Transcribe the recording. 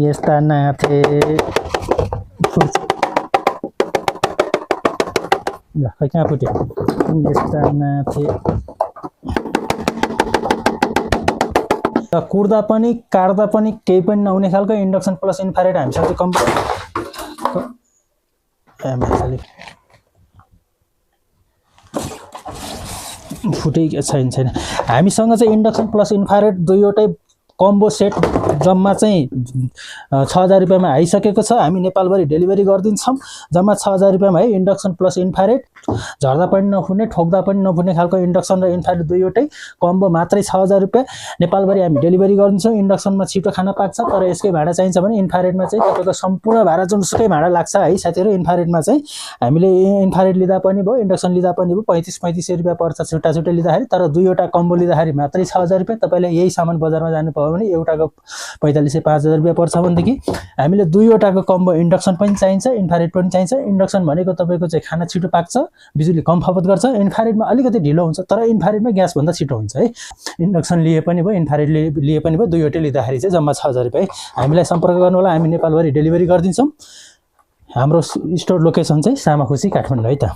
यस्ता नाथे खै कहाँ फुट्यो यस्ता नाथे कुर्दा पनि काट्दा पनि केही पनि नहुने खालको इन्डक्सन प्लस इन्फ्रारेड हामीसँग चाहिँ फुटेको छैन हामीसँग चाहिँ इन्डक्सन प्लस इन्फ्रारेड दुईवटै कम्बो सेट जम्मा चाहिँ 6000 रुपैयाँमा आइसकेको छ। हामी नेपालभरि डेलिभरी गरिदिन्छौँ। जम्मा 6000 रुपैयाँमा है इन्डक्सन प्लस इन्फ्रारेड झर्दा पनि नफुट्ने ठोक्दा पनि नफुट्ने खालको इन्डक्सन र इन्फ्रारेड दुईवटै कम्बो मात्रै 6000 रुपैयाँ नेपालभरि हामी डेलिभरी गरिदिन्छौँ। इन्डक्सनमा छिटो खाना पाक्छ तर यसकै भाडा चाहिन्छ भने इन्फ्रारेडमा चाहिँ तपाईँको सम्पूर्ण भाडा जुनसुकै भाडा लाग्छ है साथीहरू। इन्फ्रारेडमा चाहिँ हामीले इन्फ्रारेड लिँदा पनि भयो इन्डक्सन लिँदा पनि भयो 3500 रुपैयाँ पर्छ छुट्टा छुट्टै लिँदाखेरि। तर दुईवटा कम्बो लिँदाखेरि मात्रै 6000 रुपैयाँ। तपाईँले यही सामान बजारमा जानु भयो भने एउटाको 4500 5000 रुपैयाँ पर्छ भनेदेखि हामीले दुईवटाको कम्बो इन्डक्सन पनि चाहिन्छ इन्फ्रारेड पनि चाहिन्छ। इन्डक्सन भनेको तपाईँको चाहिँ खाना छिटो पाक्छ बिजुली कम खपत गर्छ। इन्फ्रारेडमा अलिकति ढिलो हुन्छ तर इन्फ्रारेडमा ग्यासभन्दा छिटो हुन्छ है। इन्डक्सन लिए पनि भयो इन्फ्रारेड लिए पनि भयो दुईवटै लिँदाखेरि चाहिँ जम्मा 6000 रुपैयाँ। हामीलाई सम्पर्क गर्नु होला। हामी नेपालभरि डेलिभरी गरिदिन्छौँ। हाम्रो स्टोर लोकेसन चाहिँ सामाखुसी काठमाडौँ है त।